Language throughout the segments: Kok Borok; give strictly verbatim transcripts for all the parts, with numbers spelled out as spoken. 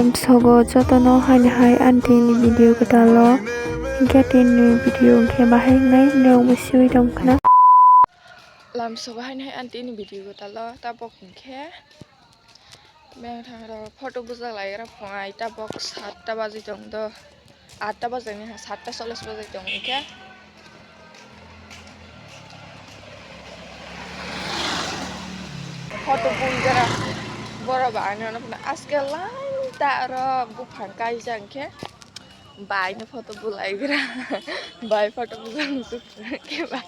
Lamsogo jotono haini hai aunty ni video kwtal o, hinkhe tini video hinkhe bahai wngnai norokbo siwi tongkha na. Lamsogo haini hai aunty ni video kwtal o tabok hinkhe. Beng thang rok photo bujak lai gra phung ai tabok satta baji tong do. Atta baji ni ha satta chollish baji tong khe. Photo bui gra borok ba ani ano phano aske line ta aro buphang kaijak khe. Bai no photo bulai gra. Bai photo bujak khe ba.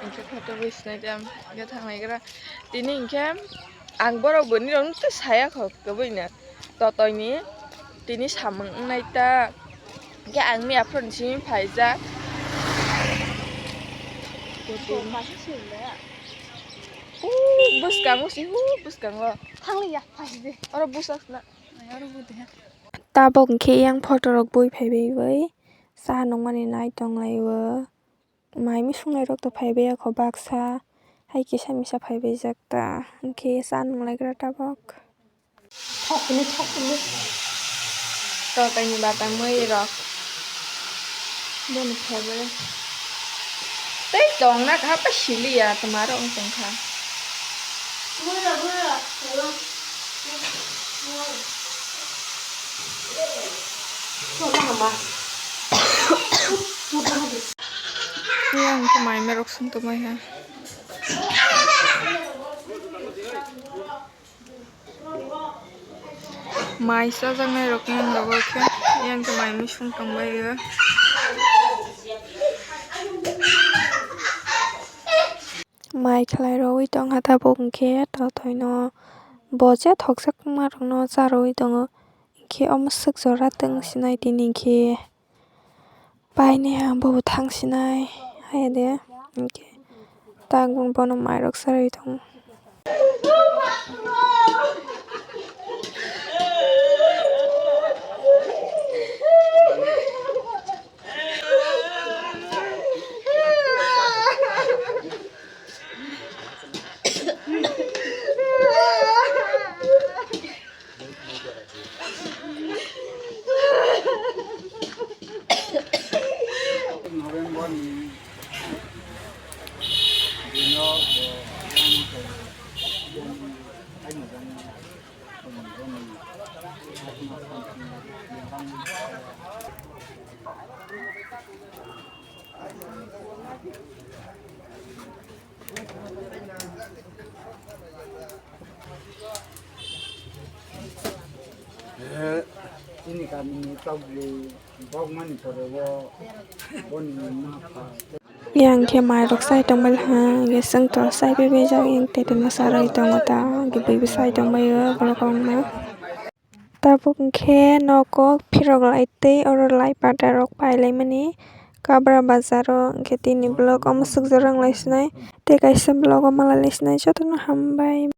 Hinkhe photo bui sinai tam ge thang lai gra. Tini hinkhe ang borok bini rok tei saya kho kwbui no. Totoi ni tini samung wngnai ta. Hinkhe ang miya phuru ni simi phaijak. Huu bwskango si huu bwskango. Thang liya phaidi. Oro bwsak na. Tabok hinkhe yang photo rok bui phaibai bai cha nungmani nai tong lai o. Mai misung nairok to phaibai ya kho baksa, hai kisa misa phaibai jak ta, hinkhe cha nung lai gra tabok. Thok hwnwi, thok hwnwi. Totoi ni bata mui rok. Boni phaibai. Tei tong na kha pa sili ya, tma rok wng tong kha. Yang khe mai merok sung tongmai ha. Mai chajaknai rok yang rogo khe, yang khe mai misung tongbai o. Mai khlai rwui tongkha tabuk hinkhe totoi no bo je thokjak ma rok no cha rwui tongo hinkhe omo swk jora tong sinai tini hinkhe painaiha bo thang sinai haiya de hinkhe tabuk bono mai rok cha rwui tongo. November ni bino bo yang ko boni ai mo jani ko boni. Chini kamini tokjwui bokmani pore o boni ma pha. Yang khe mai rok chai tongbai ha, hingke chwng to chai bai bai jak yang tete masa roi tongo ta, hingke bui bo chai tongbai o borok rok no. Tabuk hingke nogo phirok lai tei oro lai pata rok pai lai mani Kabra bazar o, hingke tini vlog omo sukjak rang lai sinai tei kaisa vlog o malai lai sinai jotono hambai.